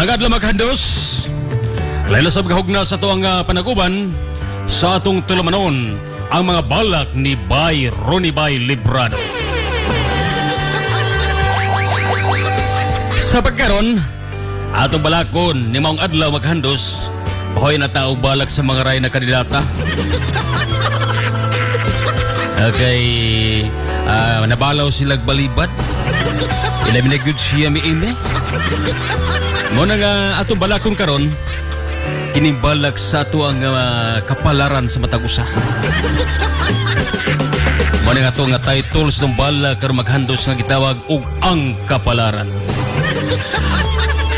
Maayong adlaw, maghandos. Laila sa pagkahugna sa atoang panaguban sa atong tulumanon, ang mga balak ni Bay Ronnie Bay Librado. Sa pagkaron, atong balakon ni maong adlaw, maghandos, bahoy na tao balak sa mga ray na kandidata. Okay, nabalaw sila balibad. Ilabi na gyud siya miime. Mo na nga atong balakon karon kining balak sa ato ang kapalaran sa matag usa. Mo na nga ato nga titles ng balak karon, maghandos, nga gitawag og Ang Kapalaran.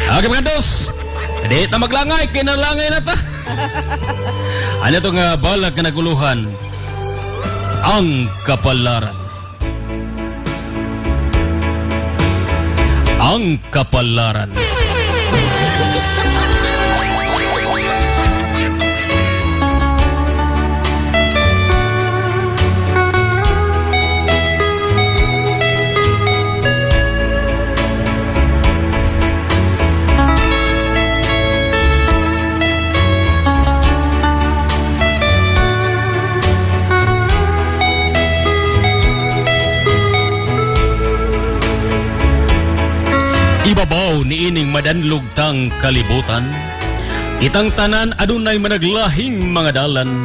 Okay, maghandos. Di ta maglangay kay nalangay na ta. Ano to nga balak nga naguluhan? Ang Kapalaran. Ang Kapalaran. Ibabaw ni ining madanlog tang kalibutan, kitang tanan adunay managlahing mga dalan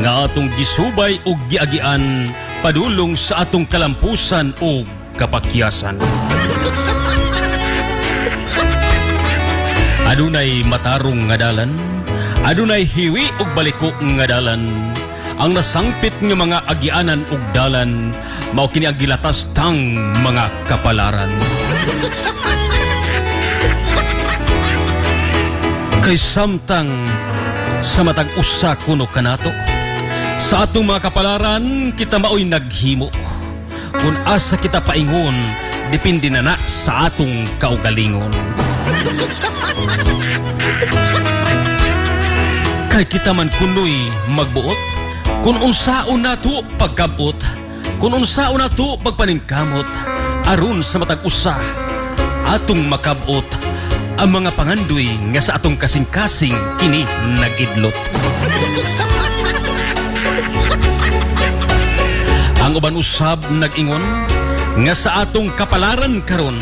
nga atong gisubay ug giagian padulong sa atong kalampusan ug kapakyasan. Adunay matarong nga dalan, adunay hiwi ug baliko nga dalan. Ang nasangpit nga mga agianan ug dalan mao kini ang gilatas tang mga kapalaran. Kay samtang sa matag usa kuno kanato sa atong mga kapalaran, kita maoy naghimo. Kung asa kita paingon, depende na na sa atong kaugalingon. Kay kita man kunoy magbuot kung unsaon nato pagkabot, kung unsaon nato pagpaningkamot aron sa matag usa atong makabot ang mga pangandoy nga sa atong kasing-kasing kini nagidlot. Ang uban usab nag-ingon nga sa atong kapalaran karon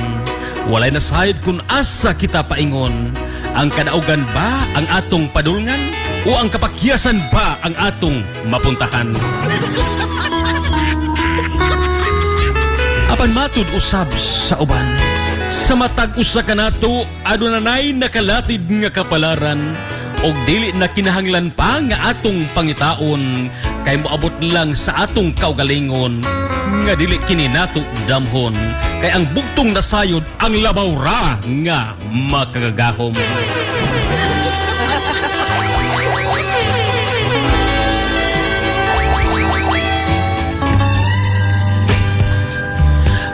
walay nasayod kung asa kita paingon. Ang kadaugan ba ang atong padulngan o ang kapakyasan ba ang atong mapuntahan? Apan matud usab sa uban, sa matag usa kanato adunay nakalatid nga kapalaran og dili na kinahanglan pa nga atong pangitaon, kay moabot lang sa atong kaugalingon nga dili kini nato damhon, kay ang bugtong nasayod ang labaw ra nga makagagahom.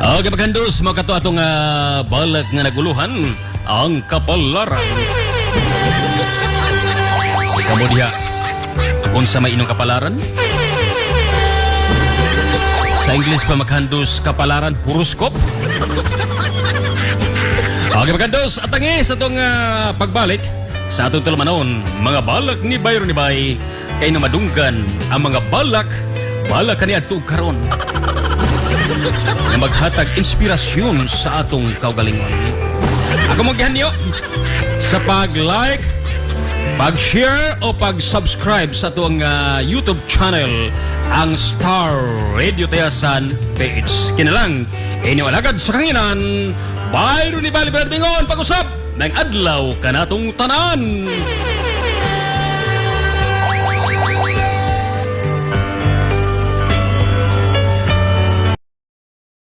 Okay, maghandos, mga kato atong balak nga naguluhan, Ang Kapalaran. Kamo diha, unsa may inyong kapalaran? Sa English pa, maghandos, kapalaran, horoscope. Okay, maghandos, atangi sa atong pagbalik sa atong tulumanon, mga balak ni Byron ni Bay, kay namadunggan ang mga balak, balak kani adto karon na maghatag inspirasyon sa atong kaugalingon. Ako mong gihanyo sa pag-like, pag-share o pag-subscribe sa atong YouTube channel, ang Star Radio Tayasan page. Kinalang, inyo alagad sa kanginan, Byron ni Bali Brad Bingon, pag-usap ng adlaw kanatong tanan.